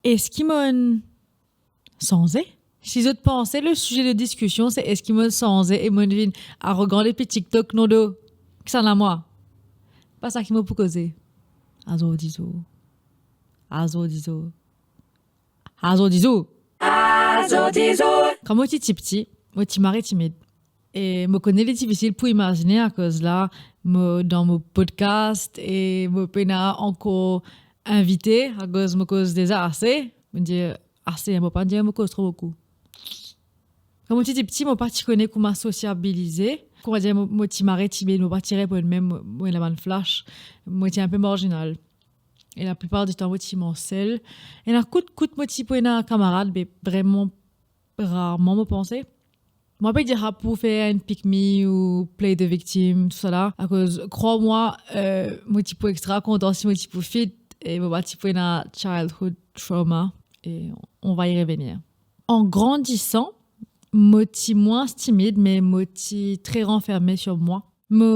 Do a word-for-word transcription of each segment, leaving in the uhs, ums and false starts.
Eski mo'nn sanze? Si zot panse le size de diskision se eski mo'nn sanze e mo'nn vinn arogan depi TikTok, non do, kisannla mwa? Pa sa ki mo pou koze. Azordi zour. Azordi zour. Azordi zour. Azordi zour. Kan mo ti tipti, mo ti mari timid. E mo kone li difisil pou imazine akoz la mo dan mo podcast e mo pena ankor invite akoz mo koz deza ase. Mo dir ase, mo pa dir mo koz tro boukou. Kan mo ti tipti, mo pa ti kone kouma sosiabilize. Kouma dir, mo, mo ti mari timid, mo pa ti reponn mem, mo, mo ena bann flash. Mo ti inpe marzinal. E laplipar ditan, mo ti manz sel. Ena kout, kout mo ti pou ena kamarad, me vreman rarman, mo panse. Mo pa pe dir sa pou fer enn pick me ou play the victim, tousala. Akoz, krwar mwa, eh, mo ti pou extra kontan si mo ti pou fit, e mo pa ti pou ena childhood trauma, e on va y revenir. An grandisan, mo ti mwins timid, me mo ti tre ranferme sur mwa. Mo,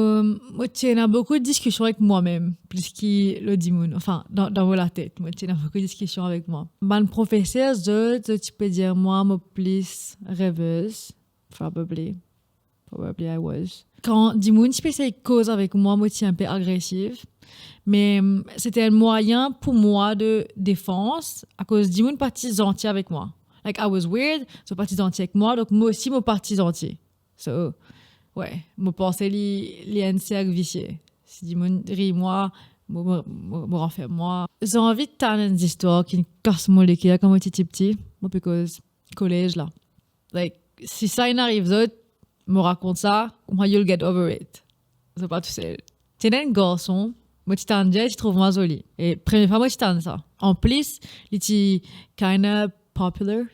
mo ti ena boukou diskision avek mwa mem, plis ki lot dimoun. Anfin, dan, dan mo latet, mo ti ena boukou diskision avek mwa. Bann profeser, zot, zot ti pe dir mwa mo plis revez. Probably. Probably I was. Kan dimoun ti pe esey koz avek mwa, mo ti inpe agresiv. Me, mm, se ti enn mwayin pou mwa de defans, akoz dimoun pa ti zanti avek mwa. Like, I was weird, so pa ti zanti avek mwa, donk mwa osi mo pa ti zanti. So, we, mo panse li, li enn serk visie. Si dimoun riy mwa, mo, mo, mo, mo ranferm mwa. Zot anvi tann enn zistwar ki kas mo leker kan mo ti, ti piti, mo pe koz kolez la. Like, si sa inn ariv zot, mo rakont sa, kouma you'll get over it. Zot pa tousel. Ti ena enn garson, mo ti tann dir, ti trouv mwa zoli. E premie fwa mo ti tann sa. Anplis, li ti kinda popular.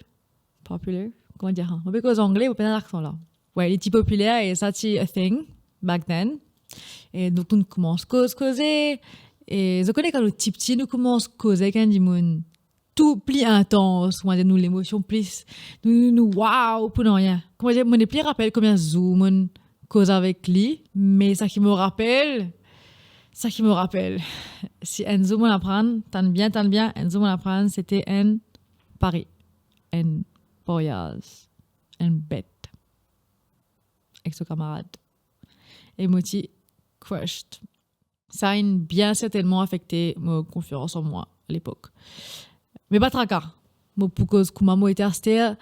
Popular? Kouma dir sa? Mo pe koz angle, mo pena laksan la. We, li ti popiler e sa ti a thing back then. E donk, nou koumans koz, koze. E zot kone kan nou ti piti, nou koumans koze avek enn dimoun, tou pli intans, kouma dir, nou lemosion plis, nou, nou, nou, waw, pou nanye. Kouma dir, mo nepli rapel konbien zour mo'nn koz avek li, me sa ki mo rapel, sa ki mo rapel, si enn zour mo'nn aprann, tann bien, tann bien, enn zour mo'nn aprann, sete enn pari, enn paryaz, enn bet ek so kamarad. E mo ti crushed. Sa inn bien sertennman afekte mo konfians an mwa lepok. Me pa traka, mo pou koz kouma mo ete aster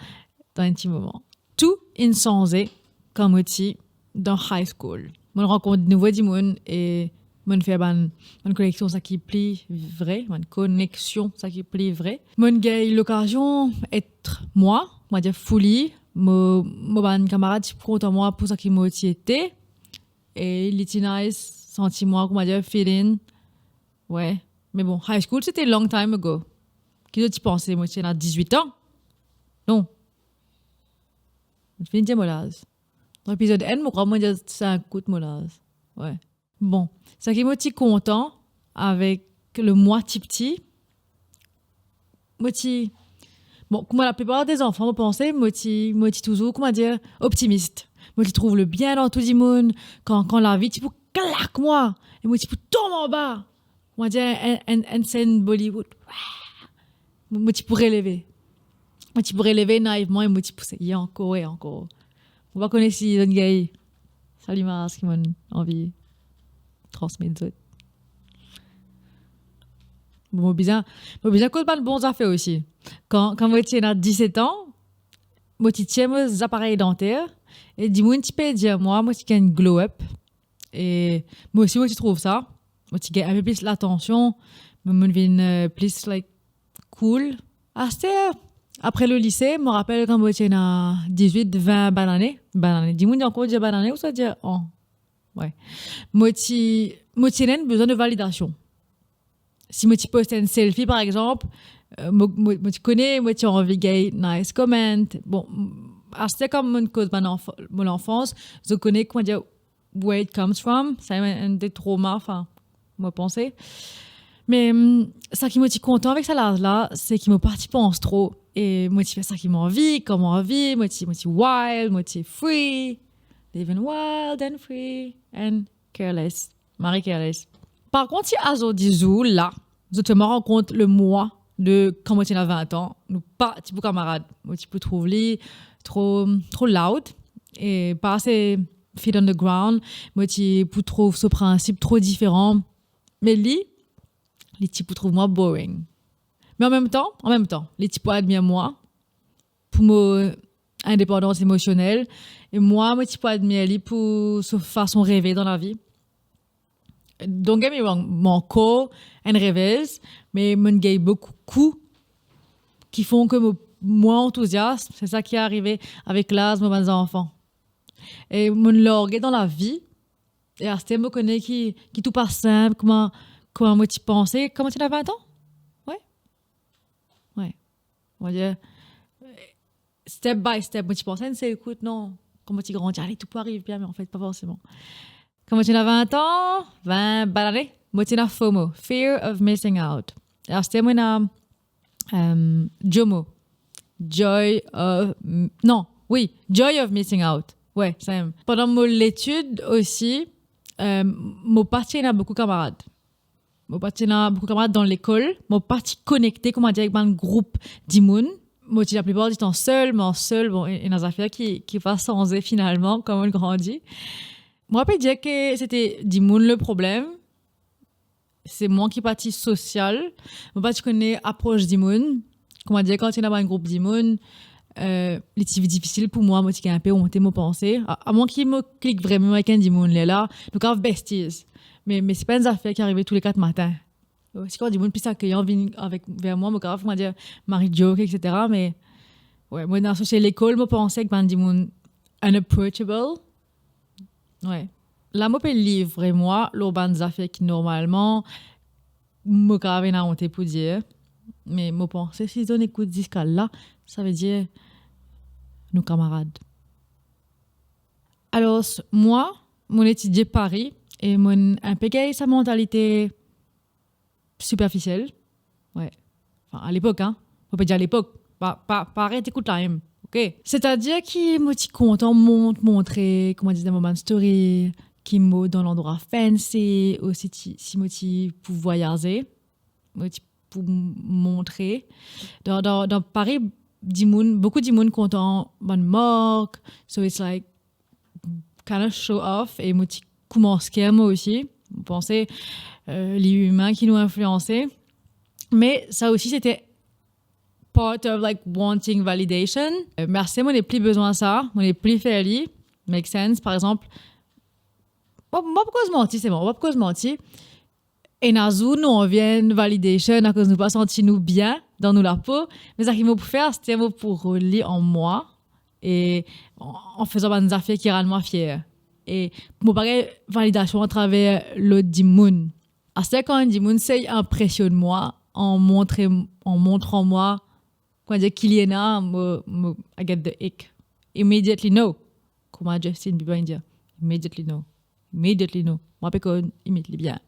dan enn ti moman. Tou inn sanze kan mo ti dan high school. Mo'nn rankont nouvo dimoun e mo'nn fer bann, bann koneksion sa ki pli vre, bann koneksion sa ki pli vre. Mo'nn gagn lokazion et mwa, kouma dir, fully. Mo, mo bann kamarad ti kontan mwa pou sa ki mo ti ete. E li ti nice santi mwa, kouma dir, fit in. We. Me bon, high school, sete long time ago. Ki zot ti panse, mo ti ena dizwit an? Non. Mo finn dir mo laz. Dan epizod enn, mo krwar mo dir sink kout mo laz. We. Bon, sa ki mo ti kontan avek le mwa ti piti, mo ti, bon, kouma laplipar de zanfan, mo panse, mo ti, mo ti touzour, kouma dir, optimis. Mo ti trouv lebien dan tou dimoun. Kan, kan lavi ti pou klak mwa, e mo ti pou tom anba, kouma dir, enn, enn, enn senn Bollywood. Mo, mo ti pou releve. Mo ti pou releve naivman e mo ti pou seye ankor e ankor. Mo pa kone si zot inn gagn sa limaz ki mo'nn anvi transmet zot. Bon, mo bizin, mo bizin koz bann bon zafer osi. Kan, kan mo ti ena diset an, mo ti tir mo zaparey danter e dimoun ti pe dir mwa mo ti gagn glow up. E mo osi, mo ti trouv sa. Mo ti gagn inpe plis latansion, mo, mo'nn vinn, eh, plis, like, cool. Aster, apre le lise, mo rapel kan mo ti ena dizwit, vin, bann ane, bann ane. Dimoun ankor dir bann ane, ou sa dir an? We. Mo ti, mo ti ena enn bizin de validasion. Si mo ti post enn selfie, par exanp, eh, mo, mo, mo ti kone, mo ti anvi gagn nice comment. Bon, m-, aster kan mo'nn koz bann anf-, mo lanfans, zot kone, kouma dir, where it comes from, sa enn, enn de trauma, anfin, mo panse. Me, mm, sa ki mo ti kontan avek sa laz la, se ki mo pa ti pans tro. E mo ti fer sa ki mo anvi, kan mo anvi, mo ti, mo ti wild, mo ti free. Living wild and free and careless. Mari careless. Par kont, si azordi zour la, zot fer mwa rankont le mwa De kan mo ti ena vin an, nou pa ti pou kamarad. Mo ti pou trouv li tro, tro loud e pa ase feet on the ground. Mo ti pou trouv so prinsip tro diferan. Me li, li ti pou trouv mwa boring. Me an mem tan, an mem tan, li ti pou admir mwa pou mo indepandans emosionel. E mwa, mo ti pou admir li pou so fason reve dan lavi. Don't get me wrong, mo ankor enn revez, me mo'nn gagn boukou kou ki fer ke mo, mo antouzias. Se sa ki arive avek laz mo bann zanfan. E mo'nn large dan lavi. E aster mo kone ki, ki tou pa sinp, kouma, kouma mo ti panse, kan mo ti ena vin an. Wi. Wi. Mo dir, step by step, mo ti panse enn sel kout, non, kan mo ti grandi, ale, tou pou ariv bien, me anfet, pa forseman. Kan mo ti ena vin an, vin bann ane, mo ti ena FOMO, fear of missing out. E aster mo ena, euh, JOMO, joy of, non, wi, joy of missing out. Wi, samem. Pandan mo letid osi, euh, mo pa ti ena boukou kamarad. Mo pa ti ena boukou kamarad dan lekol, mo pa ti konekte, kouma dir, avek bann group dimoun. Mo ti laplipar ditan sel, me sel, bon, e-, ena zafer ki, ki pa sanze finalman, kan mo'nn grandi. Mo pa pe dir ke sete dimoun leproblem, se mwa ki pa ti sosial, mo pa ti kone apros dimoun. Kouma dir, kan ti ena bann group dimoun, euh, li ti difisil pou mwa, mo ti gagn inpe onte, mo panse. A, amwin ki mo klik vreman avek enn dimoun, lerla nou kav besties. Me, me se pa enn zafer ki arive toule kat matin. Si kan dimoun plis akeyan vinn avek, ver mwa, mo kav, kouma dir, make joke, et cetera. Me, wi, mo ena asosie lekol, mo panse, avek bann dimoun unapproachable. Wi. La, mo pe livre mwa lor bann zafer ki normalman mo kav ena onte pou dir, me mo panse si zot inn ekout ziska la, savedir nou kamarad. Alor, mwa, mo'nn etidie Pari e mo'nn inpe gagn sa mantalite siperfisiel. Wi. Anfin, alepok, hein. Mo pe dir alepok. Pa, pa, pa aret ekout la mem. Ok? Setadir ki mo ti kontan mont-, montre, kouma dir, dan mo bann story, ki mo dan landrwa fancy, osi ti, si mo ti pou vwayaze, mo ti pou m-, montre. Dan, dan, dan Pari, dimoun, boukou dimoun kontan bann mark. So it's like, kind of show off, e mo ti koumans ker mwa osi. Mo panse, euh, li imin ki nou inflianse. Me sa osi, sete part of, like, wanting validation. Euh, me aster, mo'nn pli bizin sa, mo'nn pli fer li. Make sense, par exanp, mo, mo pa koz manti, se bon, mo pa koz manti. Ena zour nou anvi enn validation akoz nou pa santi nou bien dan nou lapo. Me seki mo pou fer, aster mo pou rod li an mwa e an, an fer bann zafer ki rann mwa fier. E mo pa gagn validasion atraver lot dimoun. Aster, kan enn dimoun sey inpresionn mwa an montre, an montran mwa, kouma dir, ki li ena, mo, mo, I get the ick. Immediately no. Kouma Justin Bieber inn dir, immediately no. Immediately no. Mo pa pe konn imit li bien.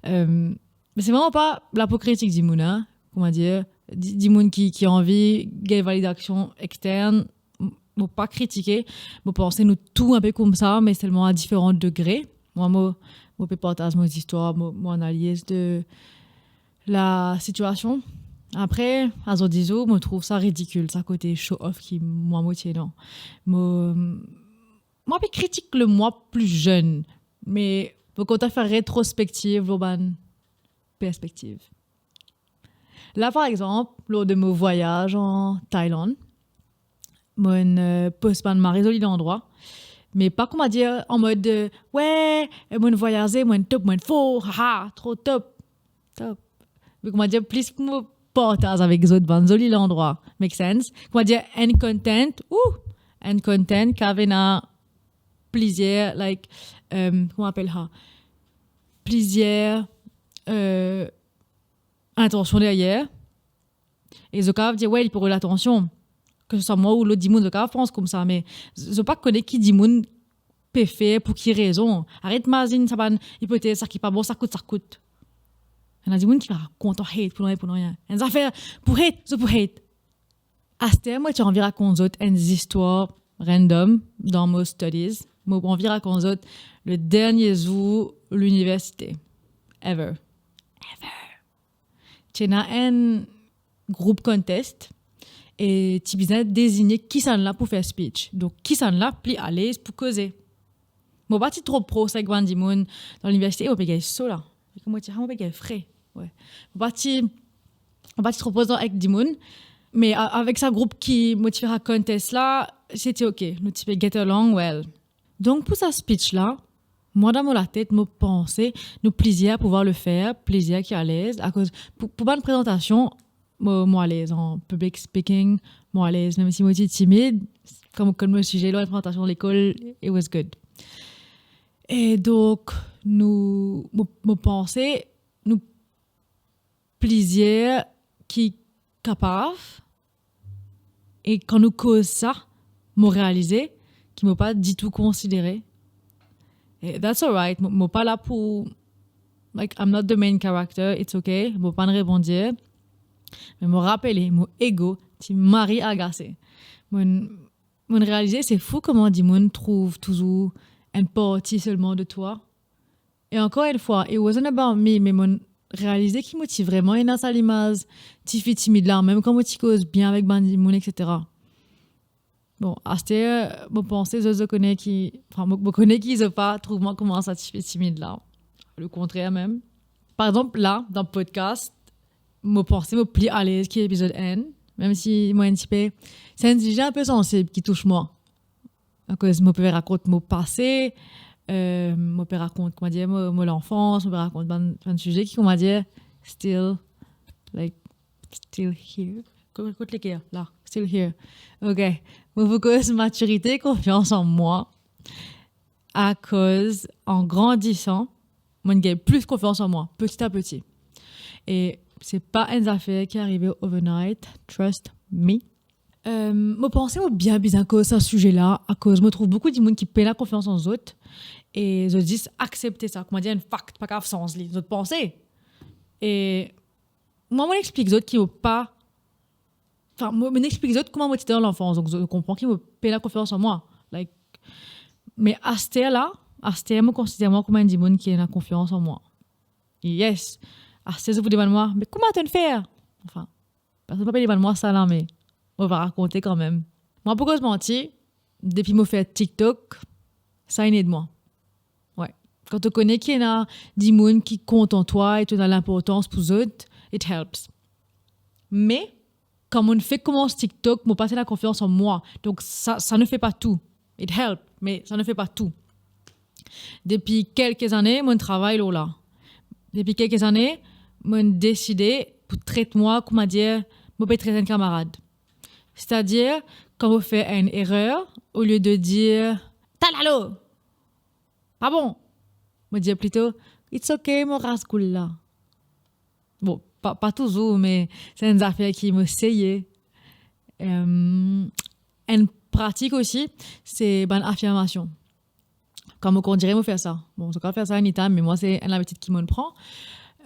Euh, me se vreman pa la pou kritik dimoun, hein. Kouma dir, di-, dimoun ki, ki anvi gagn validasion externe, m-, mo pa kritike. Mo panse nou tou inpe koumsa, me selman a diferan degre. Mwa, mo, mo pe partaz mo zistwar, mo, mo analiz de la sitiasion. Apre, azordi zour, mo trouv sa ridikil, sa kote show off ki mwa mo ti ena. Mo, mo pa pe kritik le mwa pli zenn, me mo kontan fer retrospektiv lor bann perspektiv. La, par exanp, lor de mo vwayaz an Thailand, mo'nn, euh, post bann mari zoli landrwa, me pa, kouma dir, an mod, euh, wi, euh, mo'nn vwayaze, mo'nn top, mo'nn for, haha, tro top. Top. Me, kouma dir, plis mo partaz avek zot bann zoli landrwa, make sense? Kouma dir, enn content, ou enn content ki ena plizier, like, euh, kouma apel sa? Plizier, euh, intension deryer. E zot kav dir, wi, li pou rod latansion. Ke se swa mwa ou lot dimoun, zot kav pans koumsa, me zot pa kone ki dimoun pe fer, pou ki rezon. Aret mazinn sa bann ipotez, seki pa bon, sa kout, sa kout. Ena dimoun ki pa kontan hate pou nanye, pou nanye. Enn zafer pou hate, zot pou hate. Aster, mo ti anvi rakont zot enn zistwar random dan mo studies. Mo anvi rakont zot le dernie zour liniversite. Ever. Ever. Ti ena enn group contest, e ti bizin dezigne kisannla pou fer speech. Donk, kisannla pli alez pou koze. Mo pa ti tro pros ek bann dimoun dan liniversite, e mo pe gagn so la. Kouma mo ti, ah, mo pe gagn fre. Wi. Mo pa ti, mo pa ti tro pros dan, ek dimoun, me a-, avek sa group ki mo ti fer sa contest la, se ti ok, nou ti pe get along well. Donk, pou sa speech la, mwa, dan mo latet, mo panse nou plizier pou pouvoir le fer, plizier ki alez, akoz pou, pou bann prezantasion, mo, mo alez an public speaking, mo alez, mem si mo ti timid, kan mo konn mo size lor enn prezantasion lekol, it was good. E donk, nou, mo, mo panse nou plizier ki kapav, e kan nou koz sa, mo realize ki mo pa ditou konsidere. E that's alright, mo, mo pa la pou, like, I'm not the main character, it's ok, mo pa enn rebondir. Me mo rapele, mo ego ti mari agase. Mo, mo realize se fou kouma dimoun trouv touzour enn parti selman de twa. E ankor enn fwa, it wasn't about me, me mo realize ki mo ti vreman ena sa limaz tifi timid la, mem kan mo ti koz bien avek bann dimoun, et cetera. Bon, aster, mo panse zot, zot kone ki, anfin, mo, mo kone ki zot pa trouv mwa kouma sa tifi timid la. Lekontrer mem. Par exanp, la, dan podcast, mo panse mo pli alez ki epizod enn, mem si mo enn tipe, se enn size inpe sansib ki tous mwa. Akoz mo pe rakont mo pase, eh, mo pe rakont, kouma dir, mo, mo lanfans, mo pe rakont bann, bann size ki, kouma dir, still, like, still here. Kot, kot leker? La, still here. Ok. Mo pou koz matirite, konfians an mwa. Akoz, an grandisan, mo gagn plis konfians an mwa, peti a peti. E se pa enn zafer ki arive overnight, trust me. Eh, mo panse mo bien bizin koz sa size la, akoz mo trouv boukou dimoun ki pena konfians an zot, e zot zis aksepte sa, kouma dir, enn fakt, pa kav sanz li, zot panse. E mwa, mo explik zot ki mo pa, anfin, mo, mo explik zot kouma mo ti dan lanfans, donk zot konpran ki mo pena konfians an mwa. Like, me aster la, aster mo konsider mwa kouma enn dimoun ki ena konfians an mwa. Yes. Aster zot pou demann mwa, "Me kouma to'nn fer?" Anfin, personn pa pe demann mwa sa la, me mo va rakonte kanmem. Mwa, pou koz manti, depi mo fer TikTok, sa inn ed mwa. Wi. Kan to kone ki ena dimoun ki kontan twa e to ena linportans pou zot, it helps. Me, kan mo'nn fek koumans TikTok, mo pa ti ena konfians an mwa. Donk, sa, ça ne fait pas tout. It help, me ça ne fait pas tout. Depi kelke zane, mo'nn travay lor la. Depi kelke zane, mo'nn deside pou tret mwa, kouma dir, mo pe tret enn kamarad. Setadir, kan mo fer enn erer, olie de dir, "Talalo! Pa bon!" mo dir plito, "It's ok, mo ras koul la." Bon, pa, pa touzour, me se enn zafer ki mo seye. Em, enn pratik osi, se bann afirmasion. Kan mo kondire, mo fer sa. Bon, zot kav fer sa anytime, me mwa, se enn labitid ki mo'nn pran.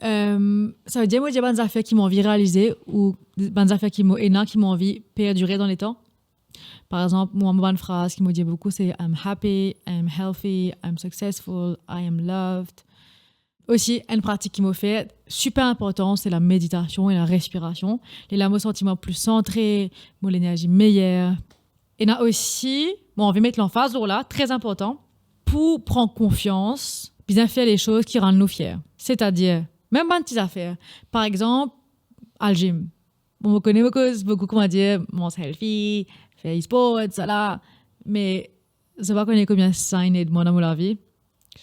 Em, savedir, mo dir bann zafer ki mo anvi realize ou bann zafer ki mo ena, ki mo anvi perdire dan letan. Par exanp, mwa, mo bann fraz ki mo dir boukou, se, "I'm happy, I'm healthy, I'm successful, I am loved." Osi, enn pratik ki mo fer, siper inportan, se lameditasion e larespirasion. Lerla mo santi mwa pli santre, mo lenerzi meyer. Ena osi, mo anvi met lanfaz lor la, tre inportan, pou pran konfians, bizin fer lesoz ki rann nou fier. Setadir, mem bann ti zafer. Par exanp, al gym. Bon, mo kone mo koz boukou, kouma dir, manz healthy, fer spor, sa la, me zot pa kone konbien sa inn ed mwa dan mo lavi.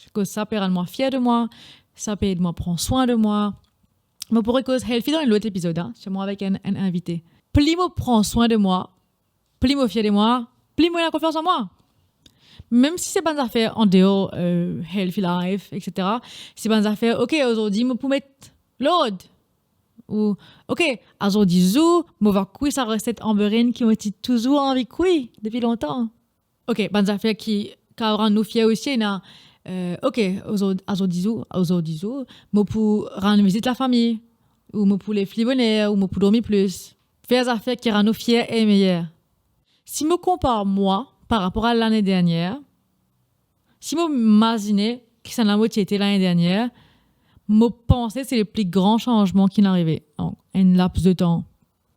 Akoz sa pe rann mwa fier de mwa, sa pe ed mwa pran swin de mwa. Mo pou rekoz healthy dan enn lot epizod, a, serman avek enn, enn invite. Pli mo pran swin de mwa, pli mo fier de mwa, pli mo ena konfians an mwa. Mem si se bann zafer andeor, eh, healthy life, et cetera. Se bann zafer, ok, azordi mo pou met lord. Ou, ok, azordi zour, mo va kwi sa reset Amber Inn ki mo ti touzour anvi kwi depi lontan. Ok, bann zafer ki kav rann nou fier osi, ena, eh, ok, azor-, azordi zour, azordi zour, mo pou rann vizit lafami, ou mo pou lev pli boner, ou mo pou dormi plis. Fer zafer ki rann nou fier e meyer. Si mo konpar mwa par rapor a lane dernier, si mo mazine kisannla mo ti ete lane dernier, mo panse se le pli gran sanzman ki'nn arive an enn laps de tan.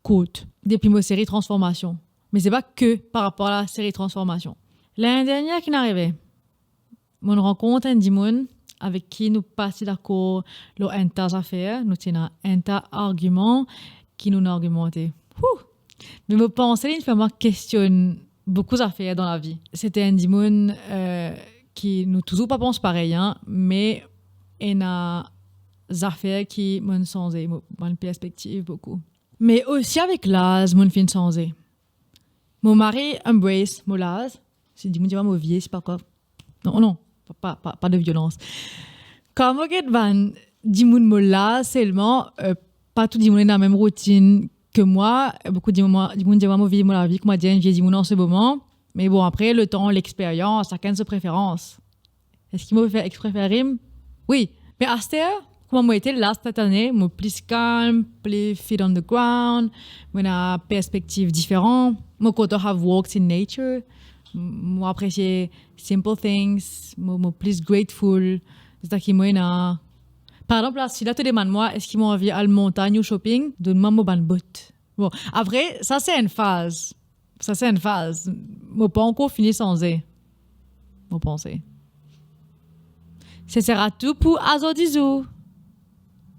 kourt depi mo seri transformasion. Me se pa ke par rapor a la seri transformasion. Lane dernier ki finn arive, mo'nn rankont enn dimoun avek ki nou pa ti dakor lor enn ta zafer, nou ti ena enn ta argiman ki nou'nn argimante. Hou! Me mo panse li'nn fer mwa kestionn boukou zafer dan lavi. Sete enn dimoun, eh, ki nou touzour pa pans parey, hein, me ena zafer ki mo'nn sanze, mo, bann perspektiv boukou. Me osi avek laz, mo'nn finn sanze. Mo mari embrace mo laz. Si dimoun dir mwa mo vie, se pa kwa. Non, non, pa, pa, pa, pa de violans. Kan mo get bann dimoun mo laz selman, eh, pa tou dimoun ena mem routinn ke mwa. Boukou dimoun, dimoun dir mwa mo viv mo lavi kouma dir enn vie dimoun an se moman. Me bon, apre, letan, lexperyans, sakenn so preferans. Eski mo pe fer exprès fer rim? Wi. Me aster, kouma mo ete last set ane, mo plis kalm, plis feet on the ground, mo ena perspektiv diferan. Mo kontan have walks in nature. Mo apresie simple things, mo, mo plis grateful. Zis ki mo ena, par exanp, la, si la to demann mwa, eski mo anvi al montagn ou shopping, donn mwa mo bann bot. Bon, apre, sa se enn faz. Sa se enn faz. Mo pa ankor fini sanze, mo panse. Se sera tou pou azordi zour.